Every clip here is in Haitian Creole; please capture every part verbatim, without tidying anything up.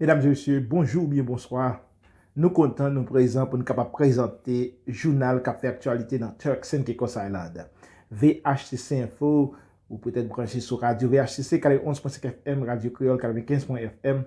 Medam e mesye, bonjou oubyen bonswa. Nou kontan nou prezan pou n kapab prezante jounal k ap fè aktyalite nan Turks and Caicos Island. V H T C Info, ou petèt branche sou radyo V H T C katrevenonz pwen senk F M, Radyo Kreyòl katrevenkenz pwen F M,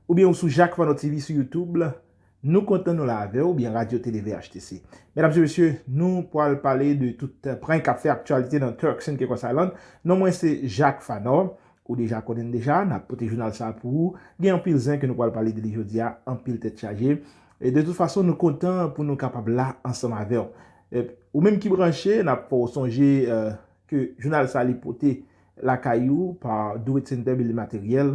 oubyen ou sou Jacques Fano T V sou YouTube. Nou kontan nou la avè w, oubyen Radyo Tele V H T C. Medam e mesye, nou pral pale de tout pwen k ap fè aktyalite nan Turks and Caicos Island. Non mwen se Jacques Fano. Ou deja konnen n deja, n ap pote jounal sa a pou ou. Gen anpil zen ke nou pral pale de li jodi a, anpil tèt chaje. E de tout fason, nou kontan pou nou kapab la ansanm avè w. E ou menm ki branche, n ap fè w sonje, eh, ke jounal sa a li pote lakay ou pa Do It Center Building Material.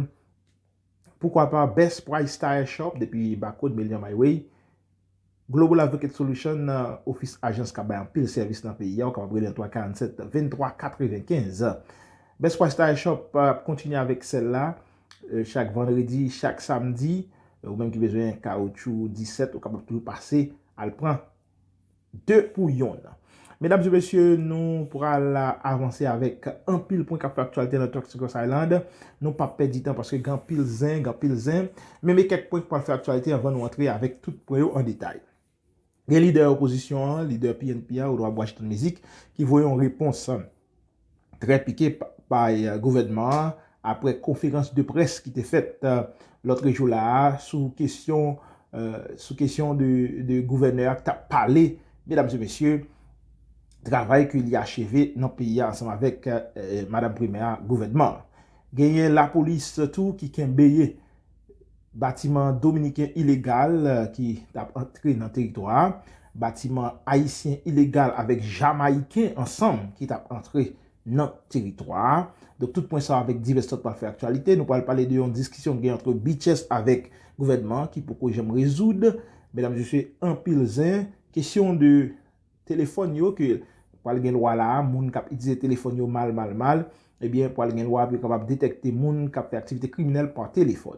Poukwa pa Best Price Tire Shop depi Bakod Million My Way. Global Advocate Solution, eh, ofis ajans k ap bay anpil sèvis nan peyi a, ou kapab rele nan twa karannsèt venntwa katrevenkenz. Best Price Tire Shop, eh, ap kontinye avèk sèl la, eh, chak vandredi, chak samdi. Eh, ou menm ki bezwen kawotchou disèt, ou kapab toujou pase al pran de pou yonn. Medam e mesye, nou pral avanse avèk anpil pwen k ap fè aktyalite nan Turks and Caicos Island. Nou p ap pèdi tan paske gen anpil zen, gen anpil zen. Men, men kèk pwen k pral fè aktyalite anvan nou antre avèk tout pwen yo an detay. Gen lidè opozisyon an, lidè P N P a, Audroy Washington Mézique, ki voye yon repons trè pike pa, pa, eh, gouvènman an apre konferans de près ki te fèt, eh, lòtrejou la a sou kesyon, eh, sou kesyon de, de gouvènè a k t ap pale, medam e mesye, travay ke li acheve nan peyi a ansanm avèk, eh, madanm premyè gouvènman an. Genyen lapolis tou ki kenbe batiman dominiken ilegal, eh, ki t ap antre nan teritwa a, batiman ayisyen ilegal avèk jamayiken ansanm ki t ap antre nan teritwa a. Donk, tout pwen sa avèk divès lòt pral fè aktyalite. Nou pral pale de yon diskisyon ki gen ant Bitches avèk gouvènman ki poko janm rezoud. Medam e mesye, anpil zen. Kesyon de telefòn yo ke pral gen lwa la a, moun k ap itilize telefòn yo mal, mal, mal, ebyen, pral gen lwa pou yo kapab detèkte moun k ap fè aktivite kriminèl pa telefòn.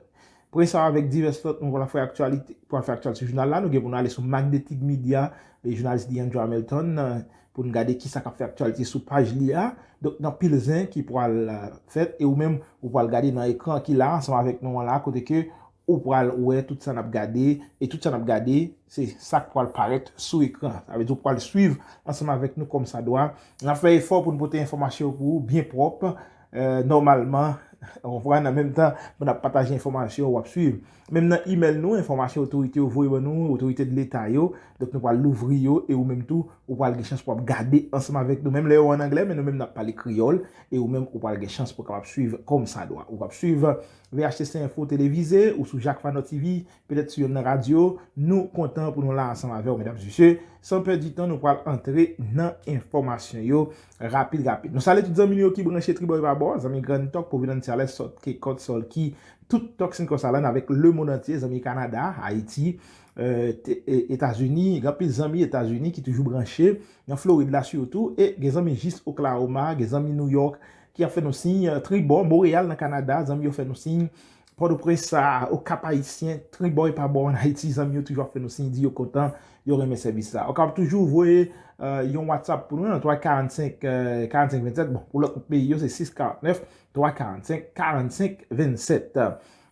Pwen sa avèk divès lòt, nou pral fè aktyalite, pral fè aktyalite sou jounal la. Nou gen pou nou ale sou Magnetic Media, e jounalis Leandro Hamilton, eh, pou n gade kisa k ap fè aktyalite sou paj li a. Donk, gen anpil zen ki pral, eh, fèt, e ou menm, ou pral gade nan ekran ki la, ansanm avèk nou an la, kote ke ou pral wè tout sa n ap gade, e tout sa n ap gade, se sa k pral parèt sou ekran. Sa vle di ou pral swiv ansanm avèk nou kòmsadwa. N ap fè efò pou n pote enfòmasyon pou ou byen pwòp, eh, nòmalman, ou konprann, an menm tan, pou n ap pataje enfòmasyon, w ap swiv. Menm nan imèl nou, enfòmasyon otorite yo voye ban nou, otorite de Leta yo, donk nou pral louvri yo, e ou menm tou, ou pral gen chans pou w ap gade ansanm avèk nou, menm lè yo an anglè, men nou menm n ap pale kreyòl, e ou menm ou pral gen chans pou w kapab swiv kòmsadwa. Ou ap swiv V H T C Info televize, ou sou Jacques Fano T V, petèt sou yonn nan radyo. Nou kontan pou nou la ansanm avè w, medam e mesye. San pèdi tan, nou pral antre nan enfòmasyon yo rapid, rapid. Nou salye tout zanmi nou yo ki branche tribò e pa bò, zanmi Grand Talk, Providence, Charles, Salt Cay, Côte Salt Cay, tout Turks and Caicos Island avèk lemonn antye, zanmi Kanada, Ayiti, eh, te- e- Etazini, gen anpil zanmi Etazini ki toujou branche, nan Florid la sitou, e gen zanmi jis Oklahoma, gen zanmi New York ki ap fè nou siy, eh, tribò, Monreyal nan Kanada, zanmi yo fè nou siy, Pòtoprens, ah, o Kap Ayisyen, tribò e pa bò an Ayiti, zanmi yo toujou ap fè nou siy, di yo kontan, yo renmen sèvis sa. Ou kapab toujou voye, eh, yon WhatsApp pou nou nan twa karann senk, eh, karann senk vennsèt. Bon, pou lòt peyi yo, se sis karann nèf, twa karann senk, karann senk vennsèt.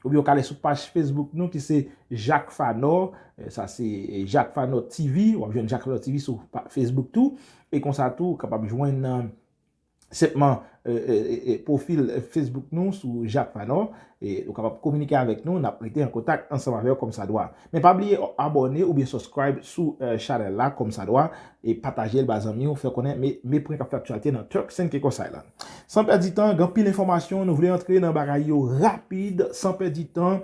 Oubyen ou ka ale sou paj Facebook nou ki se Jacques Fano, eh, sa se, eh, Jacques Fano T V, w ap jwenn Jacques Fano T V sou pa- Facebook tou, e konsa tou, ou kapab jwenn, eh, senpman, eh, eh, eh, eh, pwofil, eh, Facebook nou sou Jacques Fano, e ou kapab kominike avèk nou, n ap rete an kontak ansanm avè w kòmsadwa. Men pa bliye abòne oubyen subscribe sou, eh, chanèl la kòmsadwa, e pataje l ba zanmi w, fè konnen men, men pwen k ap fè aktyalite nan Turks and Caicos Island. San pèdi tan, gen anpil enfòmasyon, nou vle antre nan bagay yo rapid, san pèdi tan.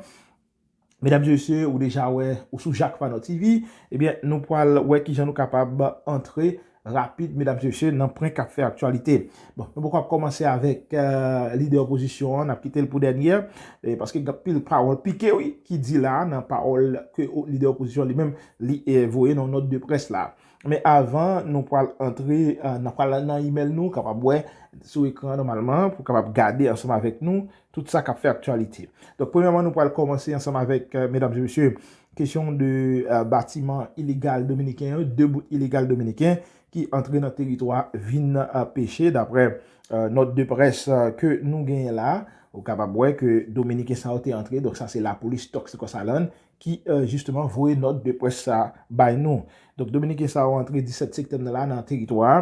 Medam e mesye, ou deja wè, ou sou Jacques Fano T V, ebyen, nou pral wè kijan nou kapab antre rapid, medam e mesye, nan pwen k ap fè aktyalite. Bon, nou poko ap kòmanse avèk, eh, lidè opozisyon an, n ap kite l pou dènyè, eh, paske gen anpil pawòl pike, wi, ki di la, nan pawòl ke o- lidè opozisyon li menm, li, eh, voye nan nòt de près la. Men avan, nou pral antre, eh, nou pral nan imèl nou, kapab wè sou ekran nòmalman, pou kapab gade ansanm avèk nou tout sa k ap fè aktyalite. Donk, premyèman, nou pral kòmanse ansanm avèk, eh, medam e mesye, kesyon de, eh, batiman ilegal dominiken yo, de bout ilegal dominiken ki antre nan teritwa vin, eh, peche, daprè, eh, nòt de près, eh, ke nou genyen la. Ou kapab wè ke Dominiken sa yo te antre, donk sa se lapolis Turks and Caicos Island ki, euh, jisteman voye nòt de près sa bay nou. Donk Dominiken sa yo antre disèt septanm nan la nan teritwa a,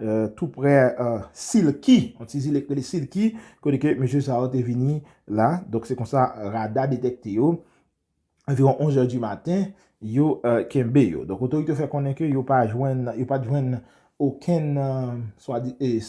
euh, tou prè, euh, Silky, yon ti zile ki rele Silky, kote ke mesye sa yo te vini la. Donk se konsa rada detèkte yo. Anviwon onz è di maten, yo, euh, kenbe yo. Donk otorite yo fè konnen ke yo pa jwenn, yo pa t jwenn okenn, euh, swa di, eh,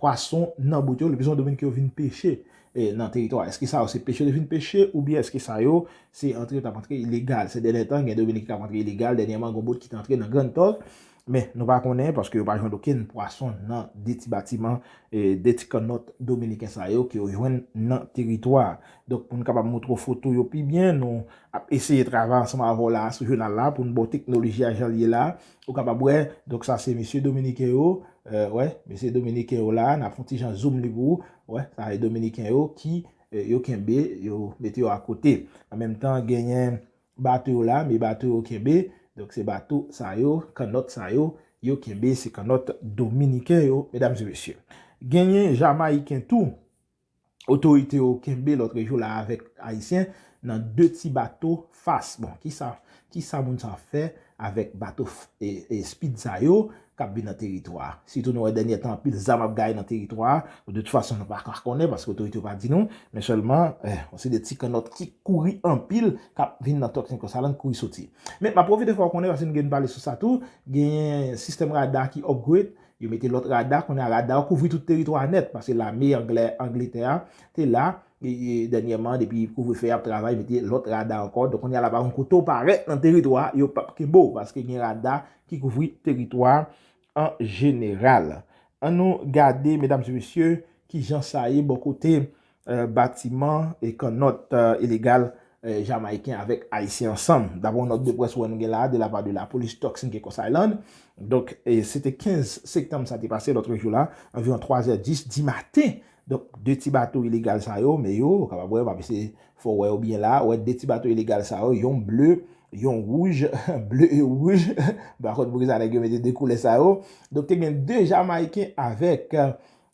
pwason nan bout yo, le plis Dominiken yo vin peche, eh, nan teritwa. Èske sa yo se peche yo te vin peche oubyen èske sa yo se antre yo t ap antre ilegal? Sè dènye tan, gen Dominiken k ap antre ilegal. Dènyèman, gen yon bout ki te antre nan Grand Turk. Men nou pa konnen paske yo pa jwenn okenn pwason nan de ti batiman, eh, de ti kannòt dominiken sa yo ke yo jwenn nan teritwa. Donk pou n kapab montre w foto yo pi byen, nou ap eseye travay ansanm avè w la sou jounal la pou n ba w teknoloji a jan l ye la. Ou kapab wè, donk sa se mesye dominiken yo, euh, wè, mesye dominiken yo la, n ap fè yon ti jan zoom li pou ou. Wè, sa se dominiken yo ki, euh, yo kenbe, yo mete yo akote. An menm tan, genyen bato yo la, men bato yo kenbe. Donk se bato sa yo, kannòt sa yo, yo kenbe, se kannòt dominiken yo, medam e mesye. Genyen jamayiken tou, otorite yo kenbe lòt jou la avèk ayisyen nan de ti bato fas. Bon, kisa, kisa moun sa ap fè avèk bato f-, e, e, speed sa yo k ap vin nan teritwa a? Sitou nou wè dènye tan anpil zam ap gaye nan teritwa a. De tout fason nou pa ka konnen paske otorite yo pa di nou, men sèlman, eh, se de ti kannòt ki kouri anpil k ap vin nan Turks and Caicos Island, kouri soti. Men m ap pwofite fè w konnen paske nou gen pale sou sa tou, genyen sistèm rada ki upgrade, yo mete lòt rada, kounye a rada yo kouvri tout teritwa a nèt, paske lame Anglè, Angletè a te la, e, e, dènyèman, depi kouvrefe a ap travay, mete lòt rada ankò. Donk, kounye a la pa gen kote w parèt nan teritwa a, yo p ap kenbe w, paske gen rada ki kouvri teritwa a an jeneral. Ann nou gade, medam e mesye, ki jan sa ye bò kote, eh, batiman e kannòt, eh, ilegal, eh, jamayiken avèk ayisyen ansanm. Daprè yon nòt de près wè nou gen la, de la part de la police Turks and Caicos Island. Donk, eh, se te kenz septanm sa te pase lòt jou la, anviwon twa zè dis di maten. Donk, de ti bato ilegal sa yo, men yo, ou kapab wè, m ap eseye fè w wè yo byen la, wè de ti bato ilegal sa yo, yon ble, yon wouj, ble e wouj, m pa konn poukisa nèg yo mete de koulè sa yo. Donk, te gen de jamayiken avèk, eh,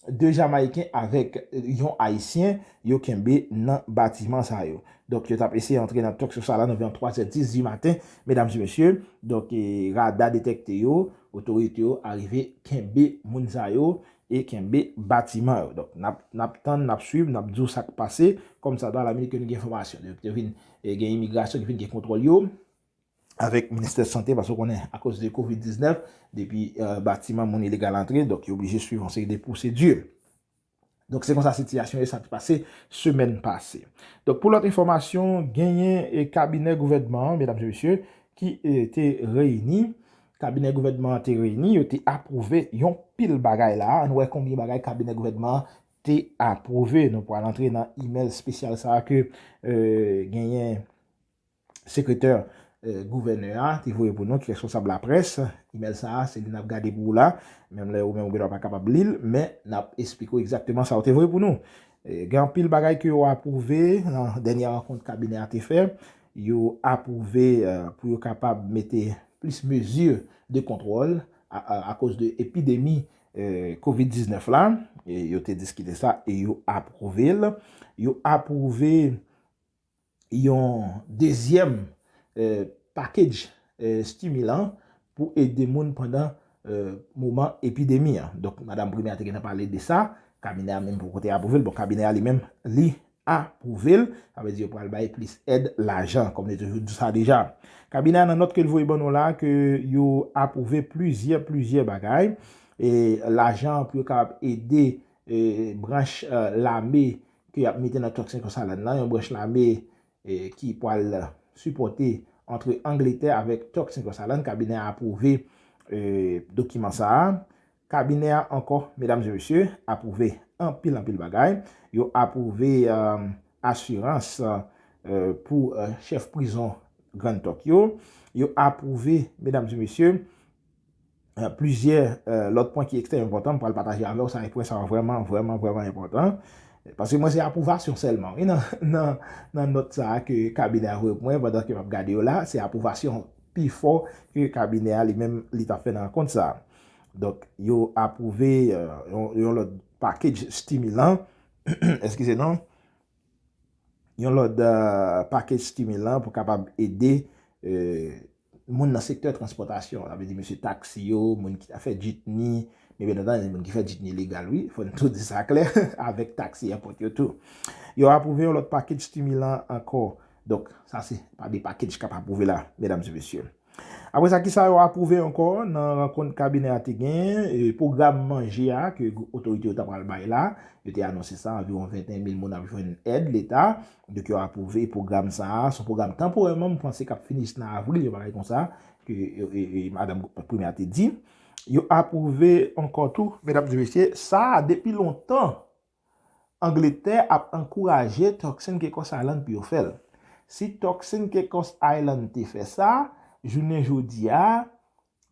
de jamayiken avèk, eh, yon ayisyen, yo kenbe nan batiman sa yo. Donk, yo t ap eseye antre nan Turks and Caicos Island anviwon twa zè dis di maten, medam e mesye. Donk, eh, rada detèkte yo, otorite yo arive kenbe moun sa yo e kenbe batiman yo. Donk, n ap, n ap tann, n ap swiv, n ap di w sa k pase, kòmsadwa la minit ke nou gen enfòmasyon. Donk, yo vin, eh, gen imigrasyon ki vin gen kontwòl yo avèk ministè sante, paske w konnen, akoz de kovid diznèf, depi, eh, batiman moun ilegal antre, donk yo oblije swiv yon seri de pwosedi. Donk, se konsa sitiyasyon yo, sa te pase semèn pase. Donk, pou lòt enfòmasyon, genyen, eh, kabinè gouvènman an, medam e mesye, ki, eh, te reyini. Kabinè gouvènman an te reyini, yo te apwouve yon pil bagay la. Ann wè konbyen bagay kabinè gouvènman an te apwouve. Nou pral antre nan imèl espesyal sa a ke, eh, genyen sekretè, eh, gouvènè a te voye pou nou, ki responsab laprès. Imèl sa a, se li n ap gade pou ou la. Menm lè ou menm ou gendwa pa kapab li l, men n ap esplike w egzakteman sa yo te voye pou nou. Eh, gen anpil bagay ke yo apwouve nan dènyè rankont kabinè a te fè. Yo apwouve, eh, pou yo kapab mete plis mezi de kontwòl a, a, akoz de epidemi, eh, kovid diznèf la. E yo te diskite sa e yo apwouve l. Yo apwouve yon dezyèm, eh, package, eh, stimulan pou ede moun pandan, eh, moman epidemi an. Donk, madanm premyè a te gentan pale de sa, kabinè a menm poko te apwouve l. Bon, kabinè a li menm, li apwouve l, sa vle di yo pral bay plis èd lajan, kòm yo toujou di sa deja. Kabinè a nan nòt ke l voye ban nou la, ke yo apwouve plizyè, plizyè bagay, e lajan pou yo kapab ede, eh, branch, eh, lame ke y ap mete nan Turks and Caicos Island nan, yon branch lame, eh, ki pral sipòte antre Angletè avèk Turks and Caicos Island. Kabinè a apwouve, eh, dokiman sa a. Kabinè a ankò, medam e mesye, apwouve anpil, anpil bagay. Yo apwouve, eh, asirans, eh, pou, eh, chèf prizon Grand Turk yo. Yo apwouve, medam e mesye, eh, plizyè, eh, lòt pwen ki ekstrèm enpòtan, m pral pataje avè w, sa e pwen sa yo vrèman, vrèman, vrèman enpòtan. Paske mwen se apwouvasyon sèlman, wi, nan, nan, nan nòt sa a ke kabinè a voye pou mwen, pandan ke m ap gade yo la, se apwouvasyon pi fò ke kabinè a li menm li t ap fè nan rankont sa a. Donk, yo apwouve, eh, yon, yon lòt package stimulan eskize non, yon lòt uh, package stimulan pou kapab ede uh, moun nan sektè transpòtasyon. Sa vle di mesye taksi yo, moun ki ta fè jitni, men byen antandi, moun ki fè jitni legal, wi, fò n tou di sa klè, avèk taksi èpòt yo tou. Yo apwouve yon lòt package stimulan ankò. Donk, sa se pa de package k ap apwouve la, medam e mesye. Apre sa, kisa yo apwouve ankò nan rankont kabinè a te gen, e, pwogram manje a ke otorite yo ta pral bay la, yo te anonse sa, anviwon venteyen mil moun ap jwenn èd leta, donk yo apwouve pwogram sa a, se yon pwogram tanporèman, m panse k ap fini jis nan avril, yon bagay konsa, ke e, e, e, madanm premye a te di. Yo apwouve ankò tou, medam e mesye, sa a depi lontan, Angletè ap ankouraje Turks and Caicos Island pou yo fè l. Si Turks and Caicos Island te fè sa, jounen jodi a,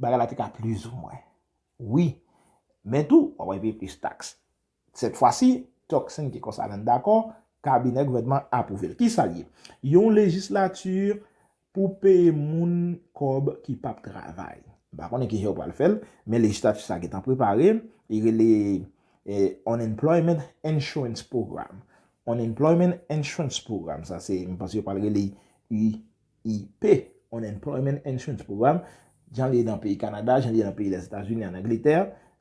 bagay la te ka plizoumwen. Wi. Men tou, w ap peye plis taks. Sèt fwa si, Turks and Caicos Island dakò, kabinè gouvènman apwouve l. Kisa l ye? Yon lejislati pou peye moun kòb ki p ap travay. M pa konnen kijan yo pral fè l, men lejislati sa gentan prepare. Li rele eh, Unemployment Insurance Program. Unemployment Insurance Program, sa se, m panse yo pral rele U I P, Unemployment Insurance Program. Jan li ye nan peyi Kanada, jan li ye nan peyi Lèzetazini, an Angletè,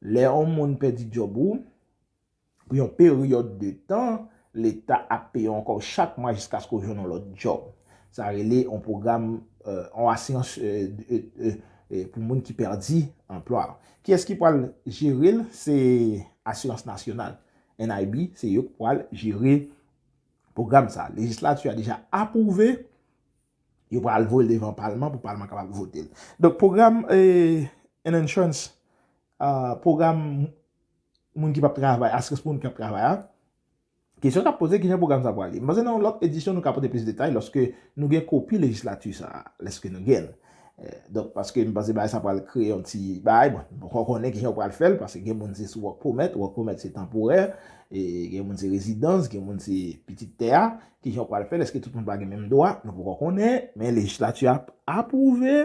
lè yon moun pèdi djòb ou, pou yon peryòd de tan, leta ap peye w ankò chak mwa jiskaske w jwenn yon lòt djòb. Sa rele yon pwogram, eh, yon asirans eh, eh, eh, eh, pou moun ki pèdi anplwa. Kiyès ki pral jere l? Se Asirans Nasyonal, N I B, se yo k pral jere pwogram sa. Lejislati a deja apwouve, yo pral voye l devan palman pou palman kapab vote l. Donk, pwogram eh, an insurance, ah, pwogram moun ki p ap travay, asirans pou moun ki p ap travay a, kesyon k ap poze, kijan pwogram sa pral ye? M panse nan yon lòt edisyon, nou ka pote plis detay lòske nou gen kopi lejislati sa a, lèske nou gen l. Eh, donk, paske m panse bagay sa pral kreye yon ti bagay, bon, nou poko konnen kijan yo pral fè l, paske gen moun se sou work permit, work permit se tanporè, e gen moun se rezidans, gen moun se pitit tè a, kijan yo pral fè l, èske tout moun pa gen menm dwa? Nou poko konnen, men lejislati a ap apwouve,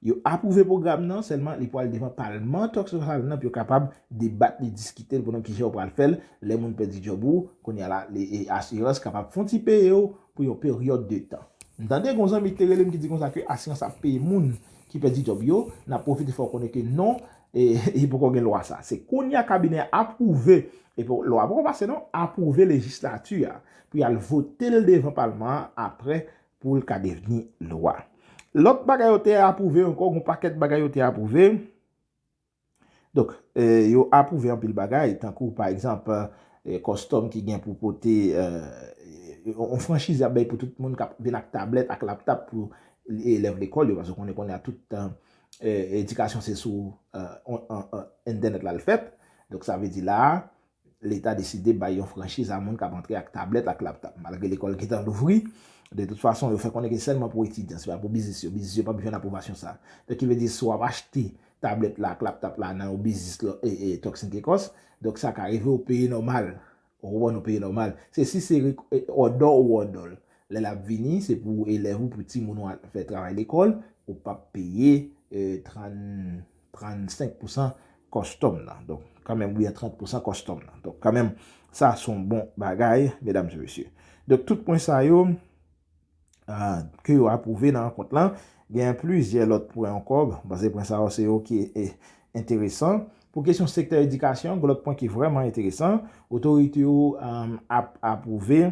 yo apwouve pwogram nan, sèlman li pral devan palman Turks and Caicos Island nan pou yo kapab debat li, diskite l pou nou kijan yo pral fè l, lè moun pèdi djòb ou, kounye a la, e asirans kapab fè yon ti peye w pou yon peryòd de tan. M tande gen yon zanmi ki te rele m ki di konsa ke asirans ap peye moun ki pèdi djòb yo, n ap pwofite fè w konnen ke non, e, e poko gen lwa sa. Se kounye a kabinè a apwouve, e pou, lwa poko pase non, apwouve lejislati a, pou y al vote l devan palman an apre pou l ka devni lwa. Lòt bagay yo te apwouve ankò, yon pakèt bagay yo te apwouve. Donk, eh, yo apwouve anpil bagay, tankou, pa egzanp, eh, custom ki gen pou pote, eh, yon franchiz y ap bay pou tout moun k ap vin ak tablèt, ak laptop pou elèv lekòl yo, paske konnen, konnen a tout, eh, edikasyon se sou, eh, on, on, on, entènèt la l fèt. Donk, sa vle di la a, leta deside bay yon franchiz a moun k ap antre ak tablèt, ak laptop. Malgre lekòl gentan louvri, de tout fason, yo fè konnen ke sèlman pou etidyan, se pa pou biznis yo. Biznis yo p ap jwenn apwobasyon sa. Donk, ki vle di, si w ap achte tablèt la ak laptop la nan yon biznis lò, e, e, Turks and Caicos, donk sa ka rive w peye nòmal. Ou konprann, ou peye nòmal. Se si se rek-, e, òdò ou òdò l. Lè l ap vini, se pou elèv ou, pou timoun ou al fè travay lekòl, ou p ap peye, e, trant, trannsenk pousan custom nan. Donk, kanmenm, wi, trant pousan custom nan. Donk, kanmenm, sa se yon bon bagay, medam e mesye. Donk, tout pwen sa yo, ah, ke yo apwouve nan rankont lan, gen plizyè lòt pwen ankò. M panse pwen sa yo se yo ki, e, enteresan. Pou kesyon sektè edikasyon, gen lòt pwen ki vrèman enteresan. Otorite yo, ah, ap apwouve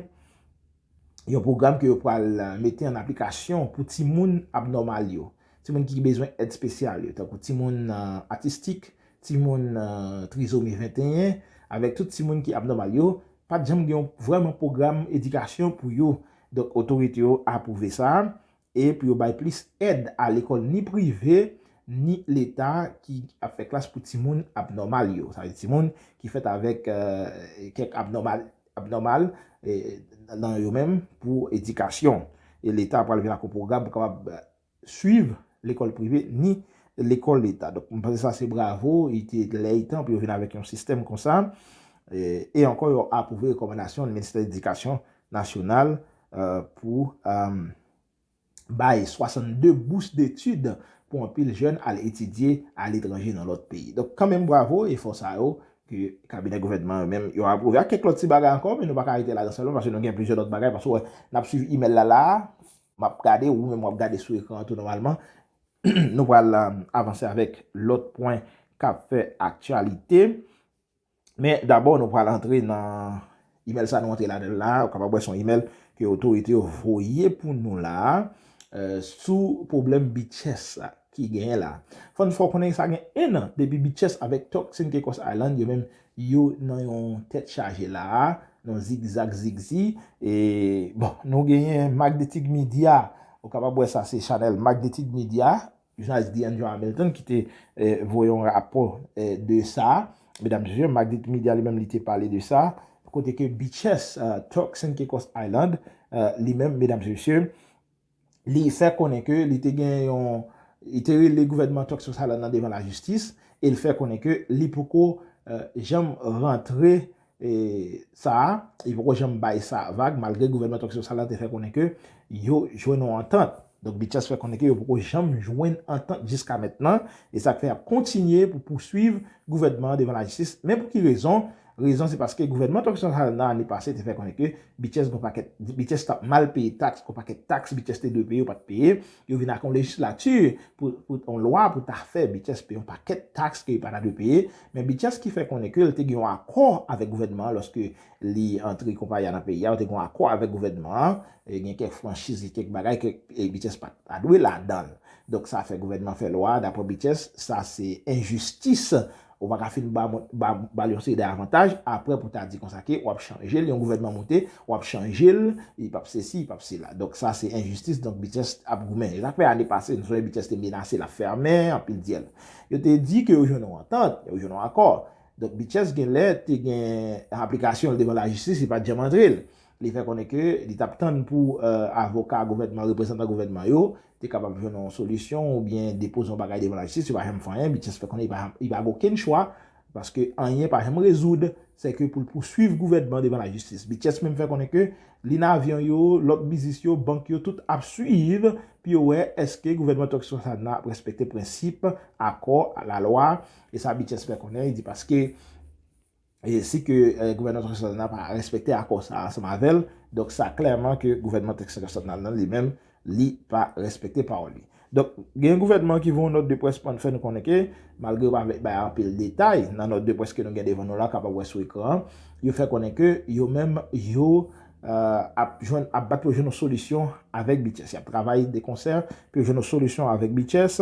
yon pwogram ke yo pral, ah, mete an aplikasyon pou timoun abnòmal yo. Timoun ki bezwen èd espesyal yo, tankou timoun, ah, otistik, timoun, ah, trizomi venteyen, avèk tout timoun ki abnòmal yo, pa t janm gen yon vrèman pwogram edikasyon pou yo. Donk, otorite yo apwouve sa, e pou yo bay plis èd a lekòl ni prive, ni leta ki ap fè klas pou timoun abnòmal yo. Sa vle di timoun ki fèt avèk, eh, kèk abnòmal, abnòmal, eh, nan yo menm pou edikasyon. E leta pral vin ak yon pwogram pou kapab, eh, swiv lekòl prive ni lekòl leta. Donk, m panse sa se bravo, li te lè, li tan pou yo vin avèk yon sistèm konsa. E, e ankò, yo apwouve rekòmandasyon Ministè Edikasyon Nasyonal, eh, pou, eh, bay swasannde bous detid pou anpil jèn al etidye aletranje nan lòt peyi. Donk, kanmenm, bravo, efò sa yo ke kabinè gouvènman yo menm yo apwouve, ak kèk lòt ti bagay ankò, men nou pa ka rete ladan sèlman, paske nou gen plizyè lòt bagay, paske w wè, n ap swiv imèl la la a, m ap gade, ou menm w ap gade sou ekran an tou nòmalman. Nou pral, euh, avanse avèk lòt pwen k ap fè aktyalite. Men dabò, nou pral antre nan imèl sa nou antre ladan l la. Ou kapab wè se yon imèl ke otorite yo voye pou nou la, euh, sou pwoblèm Bitchès la ki genyen la. Fò n fè w konnen sa gen en an depi Bitchès avèk Turks and Caicos Island, yo menm yo nan yon tèt chaje la, nan zigzag zigzi. E, bon, nou genyen Magnetic Media. Ou kapab wè sa, se chanèl Magnetic Media, jounalis Deandra Hamilton ki te, eh, voye yon rapò, eh, de sa. Medam, mesye, Magnetic Media li menm li te pale de sa. Kote ke Bitchès, eh, Turks and Caicos Island, eh, li menm, medam, mesye, li fè konnen ke li te gen yon, li te rele gouvènman Turks and Caicos Island nan devan lajistis, e l fè konnen ke li poko, eh, janm rantre, eh, sa a, li poko janm bay sa vag, malgre gouvènman Turks and Caicos Island te fè konnen ke yo jwenn yon antant. Donk, Bitchès fè konnen ke yo poko janm jwenn antant jiska mentnan, e sa k fè y ap kontinye pou pouswiv gouvènman an devan lajistis. Men pou ki rezon? Rezon se paske gouvènman Turks and Caicos Island nan ane pase te fè konnen ke Bitchès gon pakèt, Bitchès t ap mal peye taks, gon pakèt taks Bitchès te dwe peye, yo pa t peye. Yo vin ak yon lejislati pou, pou yon lwa pou ta fè Bitchès peye yon pakèt taks ke yo pa ta dwe peye. Men Bitchès ki fè konnen ke l te gen yon akò avèk gouvènman an lòske li antre konpayi a nan peyi a, yo te gen yon akò avèk gouvènman an, e gen kèk franchiz, gen kèk bagay ke, e, Bitchès pa ta dwe ladan l. Donk sa fè gouvènman fè lwa, daprè Bitchès, sa se enjistis. Ou pa ka fin ba, ba, ba l yon seri de avantaj, apre pou ta di konsa ke w ap chanje l, yon gouvènman moute, w ap chanje l, li p ap sesi, li p ap sela. Donk sa se enjistis, donk Bitchès ap goumen. E sa k fè ane pase, nou sonje Bitchès te menase l ap fèmen, anpil dyèl. Yo te di ke yo jwenn yon antant, yo jwenn yon akò. Donk Bitchès genlè te gen aplikasyon l devan lajistis, li pa t janm antre l. Li fè konnen ke li t ap tann pou, eh, avoka gouvènman, reprezantan gouvènman yo, te kapab jwenn yon solisyon oubyen depoze yon bagay devan lajistis, yo pa janm fè anyen. Bitchès fè konnen li pa, li pa gen okenn chwa, paske anyen pa janm rezoud, se ke pou l pouswiv gouvènman devan lajistis. Bitchès menm fè konnen ke liy avyon yo, lòt biznis yo, bank yo, tout ap swiv pou yo wè èske gouvènman Turks and Caicos Island nan ap respekte prensip, akò, lalwa. E sa Bitchès fè konnen, li di paske e si ke, eh, gouvènman Turks and Caicos Island nan pa respekte akò sa a ansanm avè l, donk sa klèman ke gouvènman Turks and Caicos Island nan li menm, li pa respekte pawòl li. Donk, gen gouvènman ki voye yon nòt de près pou fè nou konnen ke, malgre yo pa vle bay anpil detay, nan nòt de près ke nou gen devan nou la, kapab wè sou ekran an, yo fè konnen ke yo menm, yo, eh, ap jwenn, ap bat pou jwenn yon solisyon avèk Bitchès. Y ap travay de konsè pou yo jwenn yon solisyon avèk Bitchès.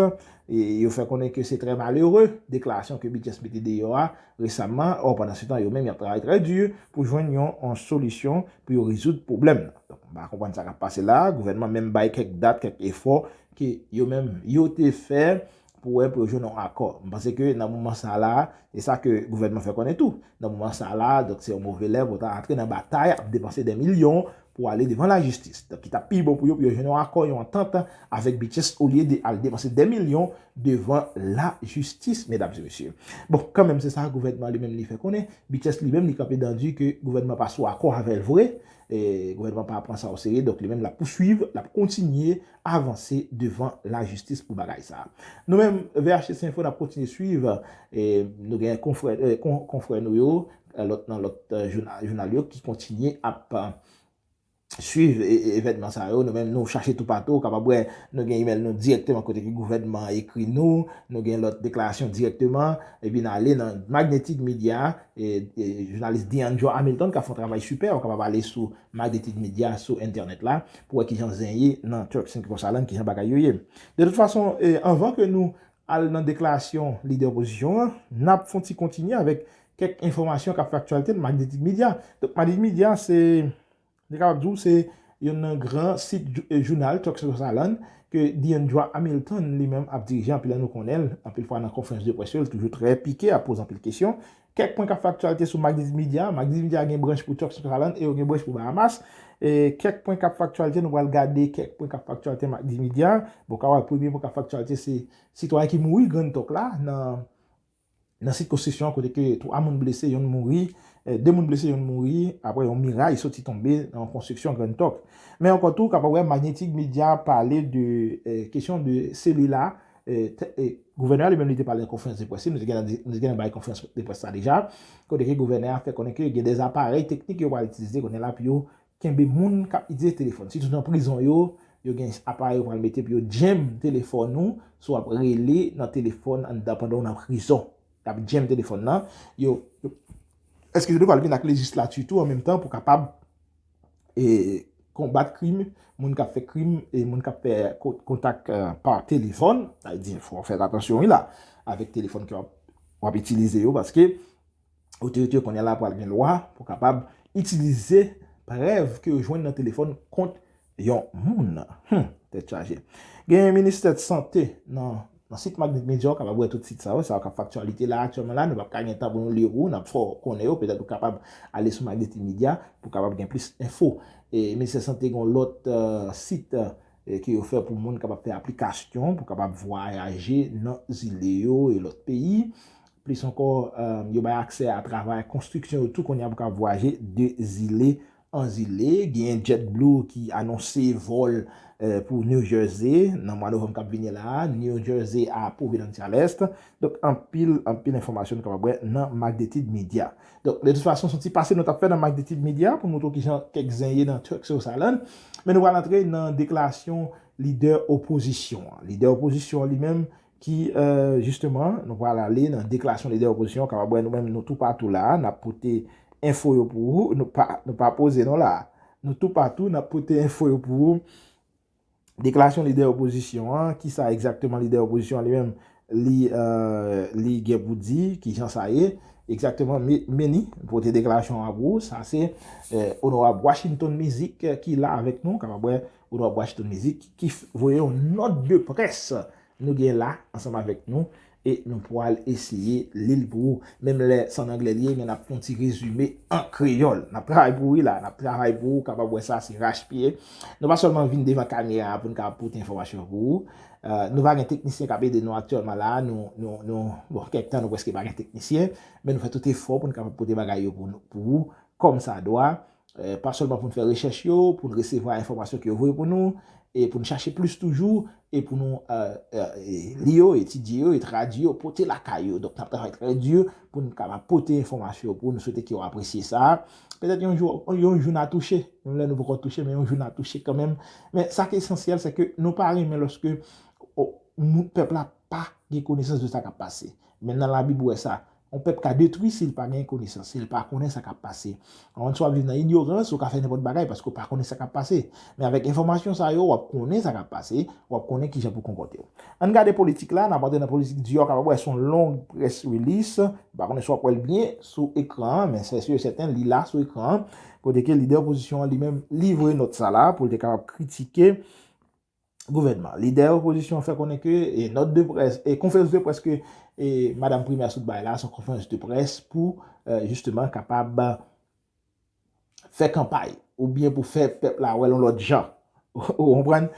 E yo fè konnen ke se trè malere, deklarasyon ke Bitchès mete deyò a, resaman, ò, pandan se tan, yo menm y ap travay trè di pou jwenn yon, yon solisyon pou yo rezoud pwoblèm nan. Donk, m pa konprann sa k ap pase la. Gouvènman menm bay kèk dat, kèk efò ke yo menm yo te fè pou wè pou yo jwenn yon akò. M panse ke nan moman sa la, e sa ke gouvènman fè konnen tou. Nan moman sa la, donk se yon move lè pou ta antre nan batay, ap depanse dè milyon pou ale devan lajistis. Donk, ki t ap pi bon pou yo, pou yo jwenn yon akò, yon antant avèk Bitchès olye de al depanse dè milyon devan lajistis, medam e mesye. Bon, kanmenm, se sa gouvènman li menm li fè konnen. Bitchès li menm li kanpe dan di ke gouvènman pa sou akò avè l vre. E gouvènman pa pran sa oserye, donk li menm l ap pouswiv, l ap kontinye avanse devan lajistis pou bagay sa a. Nou menm, V H T C Info, n ap kontinye swiv, e nou gen konfrè, e kon-, konfrè nou yo, e lòt nan lòt, e, jouna-, jounal yo ki kontinye ap, e, swiv e-, e-, evènman sa yo. Nou menm, nou chache toupatou, ou kapab wè, nou gen imèl nou dirèkteman kote ke gouvènman an ekri nou, nou gen lòt deklarasyon dirèkteman, epi n ale nan Magnetic Media, e, e, jounalis Deandra Hamilton k ap fè yon travay sipè, ou kapab ale sou Magnetic Media sou entènèt la, pou wè kijan zen ye nan Turks and Caicos Island, kijan bagay yo ye. De tout fason, e, anvan ke nou al nan deklarasyon lidè opozisyon an, n ap fè yon ti kontinye avèk kèk enfòmasyon k ap fè aktyalite nan Magnetic Media. Donk, Magnetic Media, se, nou kapab di w, se youn nan gran sit jou-, e, jounal Turks and Caicos Island ke Deandra Hamilton li menm ap dirije. Anpil nan nou konnen l, anpil fwa nan konferans de près yo, l toujou trè pike, ap poze anpil kesyon. Kèk pwen k ap fè aktyalite sou Magnetic Media. Magnetic Media gen branch pou Turks and Caicos Island e yo gen branch pou Bahamas. E kèk pwen k ap fè aktyalite, nou pral gade kèk pwen k ap fè aktyalite Magnetic Media. Bon, ka wè, premye pwen k ap fè aktyalite, se sitwayen ki mouri Grand Turk la, nan, nan sit konstriksyon an, kote ke twa moun blese, yonn mouri, e, de moun blese, yonn mouri, apre yon miray soti tonbe nan yon konstriksyon Grand Turk. Men ankò tou, kapab wè Magnetic Media pale de, e, kesyon de seli la, e, te- e, gouvènè a li menm li te pale nan konferans de près li, nou te gen nan di- nou te gen nan bay konferans de près la deja, kote ke gouvènè a fè konnen ke gen de aparèy teknik yo pral itilize konnen la pou yo kenbe moun k ap itilize telefòn. Sitou nan prizon yo, yo gen aparèy yo pral mete pou yo djèm telefòn ou, si w ap rele nan telefòn anndan pandan w nan prizon. Y ap djèm telefòn nan. Yo, yo eskize nou, pral vin ak lejislati tou an menm tan pou kapab e, konbat krim, moun k ap fè krim e moun k ap fè ko- kontak e, pa telefòn. Sa vle di, fò w fè atansyon wi la, avèk telefòn ke w ap, w ap itilize yo, paske otorite yo konnen la pral gen lwa pou kapab itilize prèv ke yo jwenn nan telefòn kont yon moun. Hmm, tèt chaje. Gen ministè de sante nan, nan sit Magnet Media, w kapab wè tout sit sa yo, sa yo k ap fè aktyalite la aktyèlman la, nou p ap ka gen tan pou nou li yo pou ou, n ap fè w konnen yo, petèt ou kapab ale sou Magnet Media pou kapab gen plis enfo. E ministè sante gen yon lòt e, sit e, ke yo fè pou moun kapab fè aplikasyon, pou kapab vwayaje nan zile yo e lòt peyi. Plis ankò, e, yo bay aksè a travay konstriksyon yo tou kounye a pou kapab vwayaje de zile an zile. Gen JetBlue ki anonse vòl e, pou New Jersey nan mwa novanm k ap vini la a, New Jersey a Providence, Rhode Island. Donk, anpil, anpil enfòmasyon nou kapab wè nan Magnitude Media. Donk, de tout fason, se yon ti pase nou t ap fè nan Magnitude Media pou nou montre w kijan kèk zen ye nan Turks South Island. Men nou pral antre nan deklarasyon lidè opozisyon an. Lidè opozisyon an li menm ki, e, jisteman, nou pral ale nan deklarasyon lidè opozisyon an, kapab wè nou menm nou toupatou la, n ap pote enfo yo pou ou, nou pa, nou pa poze non la. Nou toupatou, n ap pote enfo yo pou ou. Deklarasyon lidè opozisyon an, kisa egzakteman lidè opozisyon an li menm, li, e, li gen pou di, kijan sa ye, egzakteman, men, men li pote deklarasyon an pou ou, sa se e, Onorab Washington Mizik e, ki la avèk nou, kapab wè Onorab Washington Mizik ki f- voye yon nòt de près nou gen la ansanm avèk nou e nou pral eseye li l pou ou. Menm lè se an anglè li ye, men n ap fè yon ti rezime an kreyòl. N ap travay pou ou wi la, n ap travay pou ou, kapab wè sa se rachpye. Nou pa sèlman vin devan kamera a pou n kapab pote enfòmasyon pou ou. E, nou pa gen teknisyen k ap ede nou aktyèlman la, nou, nou, nou, bon, kèk tan nou prèske pa gen teknisyen, men nou fè tout efò pou n kapab pote bagay yo pou, nou- pou ou kòm sa dwa. E, pa sèlman pou n fè rechèch yo, pou n resevwa enfòmasyon ke yo voye pou nou, e pou n chache plis toujou, e pou nou e, e, e, li yo, etidye yo, e tradui yo, pote lakay yo. Donk, n ap travay trè di pou n kapab pote enfòmasyon yo pou nou. Swete ke w apresye sa. Petèt yon jou, yon jou n a touche, menm lè nou poko touche, men yon jou n a touche kanmenm. Men sa ki esansyèl, se ke nou pa renmen lòske o, nou, pèp la pa gen konesans de sa k ap pase. Men nan Labib, ou wè sa. Yon pèp ka detwi si l pa gen konesans, si l pa konnen sa k ap pase. Ann swa viv nan inyorans, ou ka fè nenpòt bagay paske ou pa konnen sa k ap pase. Men avèk enfòmasyon sa yo, w ap konnen sa k ap pase, w ap konnen kijan pou konpòte w. Ann gade politik la, n ap antre nan politik di a, w kapab wè se yon long press release. M pa konnen si w ap wè l byen sou ekran an, men se si e sèten, li la sou ekran an. Kote ke lidè opozisyon an li menm, li voye nòt sa la pou l te kapab kritike gouvènman. Lidè opozisyon an fè konnen ke e, nòt de près, e konferans de près ke e, Madanm Primè sot bay la, se yon konferans de près pou e, jisteman kapab fè kanpay oubyen pou fè pèp la wè l yon lòt jan. Ou konprann?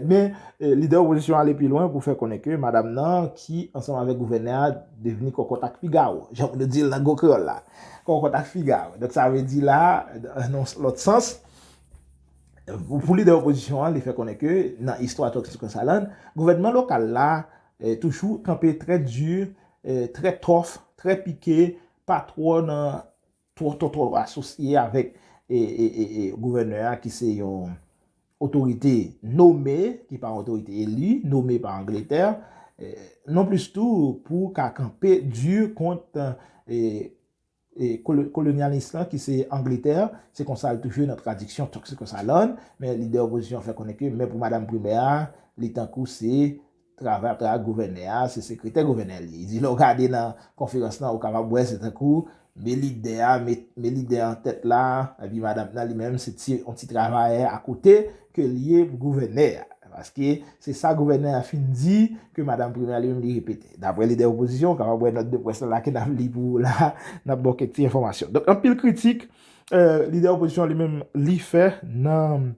Men e, lidè opozisyon an ale pi lwen pou fè konnen ke madanm nan ki ansanm avèk gouvènè a devni kòkòt ak figawo, jan nou di l nan gwo kreyòl la. Kòkòt ak figawo. Donk sa vle di la, nan yon lòt sans, pou, pou lidè opozisyon an, li fè konnen ke nan istwa Turks South Island, gouvènman lokal la e, toujou kanpe trè di, e, trè tòf, trè pike, pa twò nan twò twò twò asosye avèk e, e, e, e, gouvènè a ki se yon otorite nome, ki pa yon otorite eli, nome pa Angletè, e, non plis tou pou ka kanpe di kont e, e, kolo- kolonyalis lan ki se Angletè, se konsa l toujou nan tradiksyon Turks South Island, men lidè opozisyon an fè konnen ke men pou madanm primè a, li tankou se travay ap travay ak gouvènè a, se sekretè gouvènè li. Li di lè w gade nan konferans lan, ou kapab wè se tankou men lidè a, men, men lidè an tèt la, epi madanm nan li menm se ti, yon ti travayè akote ke l ye pou gouvènè a. Paske se sa gouvènè a fin di ke madanm primè a li menm li repete. Daprè lidè opozisyon, ou kapab wè nòt de près la ke n ap li pou ou la, n ap ba w kèk ti enfòmasyon. Donk, anpil kritik e, lidè opozisyon an li menm li fè nan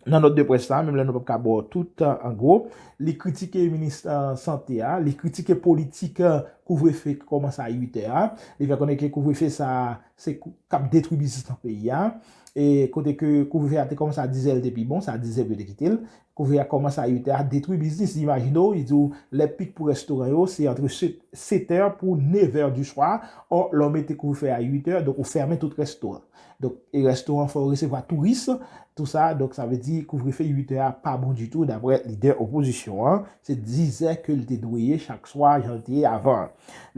nan nòt de près la, menm lè nou p ap ka ba w tout an gwo, li kritike minis e, sante a, li kritike politik e, kouvrefe kòmanse a uit è a. Li fè konnen ke kouvrefe sa a se k ap detwi biznis nan peyi a. E kote ke kouvrefe a te kòmanse a diz è, l te pi bon, se a diz è pou yo te kite l. Kouvrefe a kòmanse a uit è a, detwi biznis. Imajine w, li di w lè pik pou restoran yo se antre sèt è pou nèf è du soir. Ò, lè w mete kouvrefe a uit è, donk ou fèmen tout restoran. Donk, e restoran fò yo resevwa touris, tou sa, donk sa vle di kouvrefe uit è a pa bon ditou, daprè lidè opozisyon an, se diz è ke l te dwe ye chak swa, jan l te ye avan.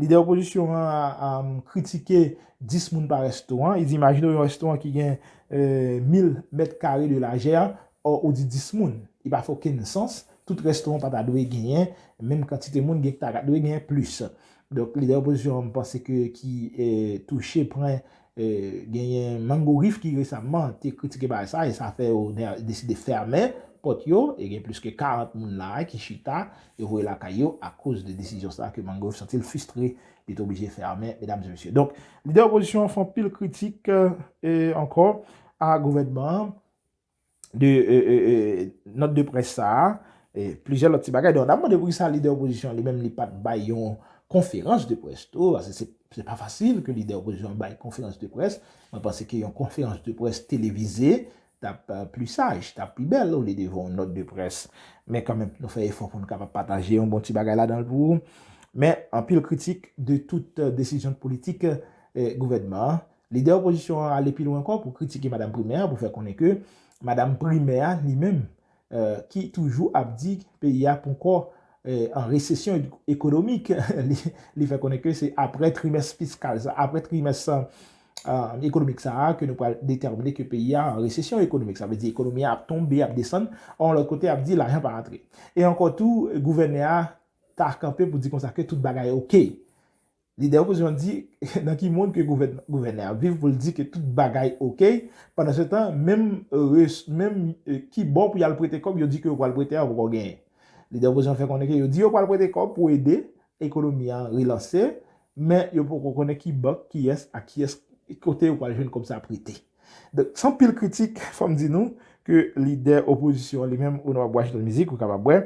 Lidè opozisyon an kritike dis moun pa restoran. Li di, imajine w yon restoran ki gen mil mèt kare de lajè, ò, ou di dis moun. Li pa fè okenn sans. Tout restoran pa ta dwe genyen menm kantite moun, gen ki ta dwe genyen plis. Donk, lidè opozisyon an, m panse ke ki touche pwen, genyen Mango Reef ki resaman te kritike bagay sa, e sa fè yo deside fèmen pòt yo, e gen plis ke karant moun la ki chita, yo voye lakay yo akoz de desizyon sa ke Mango Reef santi l fristre, li te oblije fèmen, medam e mesye. Donk, lidè opozisyon an fè anpil kritik ankò a gouvènman an de nòt de près sa a, e plizyè lòt ti bagay. Donk, n ap mande poukisa lidè opozisyon li menm li pa t bay yon konferans de près tou, paske se, se pa fasil ke lidè opozisyon bay konferans de près. Mwen panse ke yon konferans de près televize t ap pli saj, t ap pi bèl olye de yon nòt de près. Men kanmenm, nou fè efò pou nou kapab pataje yon bon ti bagay ladan l pou ou. Men anpil kritik de tout desizyon politik gouvènman an. Lidè opozisyon an ale pi lwen ankò pou kritike madanm Primè a, pou fè konnen ke madanm Primè a li menm ki toujou ap di peyi a ponkò an resesyon ekonomik. Li, li fè konnen ke se apre trimès fiskal sa, apre trimès ekonomik sa a, ke nou pral detèmine ke peyi a an resesyon ekonomik. Sa vle di ekonomi a ap tonbe, ap desann. Yon lòt kote ap di lajan pa antre. E ankò tou, gouvènè a ta kanpe pou di konsa ke tout bagay oke. Lidè opozisyon di, nan ki mond ke gouvènè a viv pou l di ke tout bagay oke, pandan se tan, menm, menm ki bò pou y al prete kòb, yo di ke yo pral prete a, yo poko genyen. Lidè opozisyon fè konnen ke yo di yo pral prete kòb pou ede ekonomi a relanse, men yo poko konnen ki bank, kiyès, ak kiyès, kote yo pral jwenn kòb sa prete. Donk, se anpil kritik, fò m di nou, ke lidè opozisyon an li menm, Onorab Washington Mizik, ou kapab wè,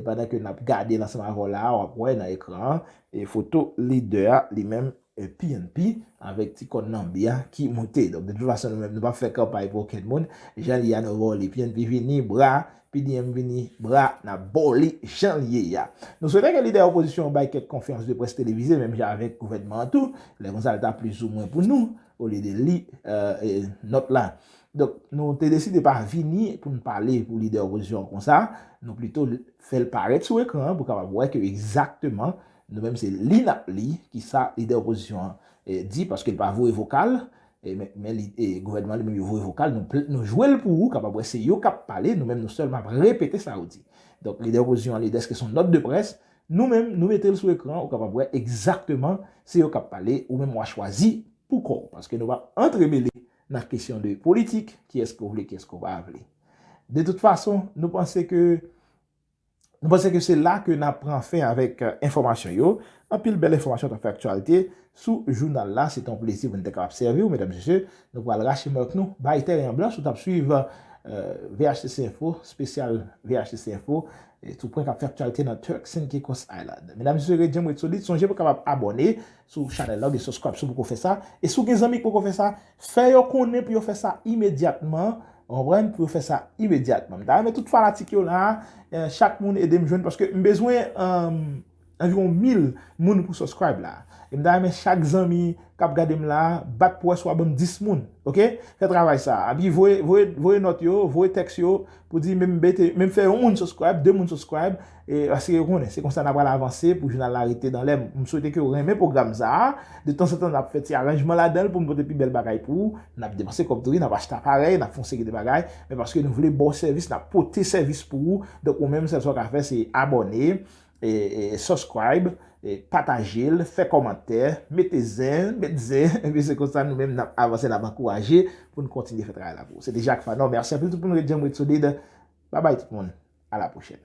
pandan ke n ap gade l ansanm avè w la a, w ap wè nan ekran an, e foto lidè a li menm, PNP, avèk ti kòn nan byen ki moute. Donk, de tout fason, nou menm, nou p ap fè kanpay pou okenn moun. Jan li a, nou ba w li, PNP vini, bra, PDM vini, bra, n ap ba w li jan l ye a. Nou swete ke lidè opozisyon an bay kèk konferans de près televize, menm jan avèk gouvènman an tou. Lè konsa, l ta plizoumwen pou nou, olye de li nòt la. Donk, nou te deside pa vini pou n pale pou lidè opozisyon an konsa. Nou plito fè l parèt sou ekran an pou kapab wè ke egzakteman, nou menm se li n ap li, kisa lidè opozisyon an di, paske l pa voye vokal, men gouvènman li menm yo voye vokal, nou jwe l pou ou, kapab wè se yo k ap pale, nou menm nou sèlman ap repete sa yo di. Donk, lidè opozisyon an li dèske se yon nòt de près, nou menm nou mete l sou ekran, ou kapab wè egzakteman se yo k ap pale, ou menm w a chwazi pou kò w, paske nou p ap antremele nan kesyon de politik, kiyès ke w vle, kiyès ke w pa vle. De tout fason, nou panse ke Nou panse ke se la ke n ap pran fen avèk enfòmasyon yo. Anpil bèl enfòmasyon t ap fè aktyalite sou jounal la. Se te yon plezi pou n te kapab sèvi w, medam, mesye. Nou pral rache mank nou, bay tèren an blanch, ou t ap swiv V H T C Info, espesyal V H T C Info, tou pwen k ap fè aktyalite nan Turks and Caicos Island. Medam, mesye, red janm, red solid. Sonje pou w kapab abòne sou chanèl la, oubyen subscribe si w poko fè sa. E si w gen zanmi k poko fè sa, fè yo konnen pou yo fè sa imedyatman. Ou konprann? Pou yo fè sa imedyatman. M ta renmen tout fanatik yo la, chak moun ede m jwenn, paske m bezwen anviwon mil moun pou subscribe la. E m ta renmen chak zanmi k ap gade m la, bat pou wè si w a ban m dis moun, oke? Fè travay sa. Epi voye, voye, voye nòt yo, voye tèks yo, pou di menm mete, menm fè yon moun subscribe, de moun subscribe, e, paske yo konnen, se konsa n ap pral avanse pou jounal la rete nan lè. M swete ke w renmen pwogram sa a. De tanzantan, n ap fè ti aranjman ladan l pou n pote pi bèl bagay pou ou. N ap depanse kòb tou wi, n ap achte aparèy, n ap fè yon seri de bagay. Men paske nou vle ba w sèvis, n ap pote sèvis pou ou. Donk, ou menm, sèl sa w ka fè, se abòne, e, e, subscribe, e, pataje l, fè kòmantè, mete zen, mete zen. Epi se konsa nou menm n ap avanse, n ap ankouraje pou n kontinye fè travay la pou ou. Se te Jacques Fanon. Mèsi anpil tout moun, red janm, red solid. Babay tout moun. A la pwochèn.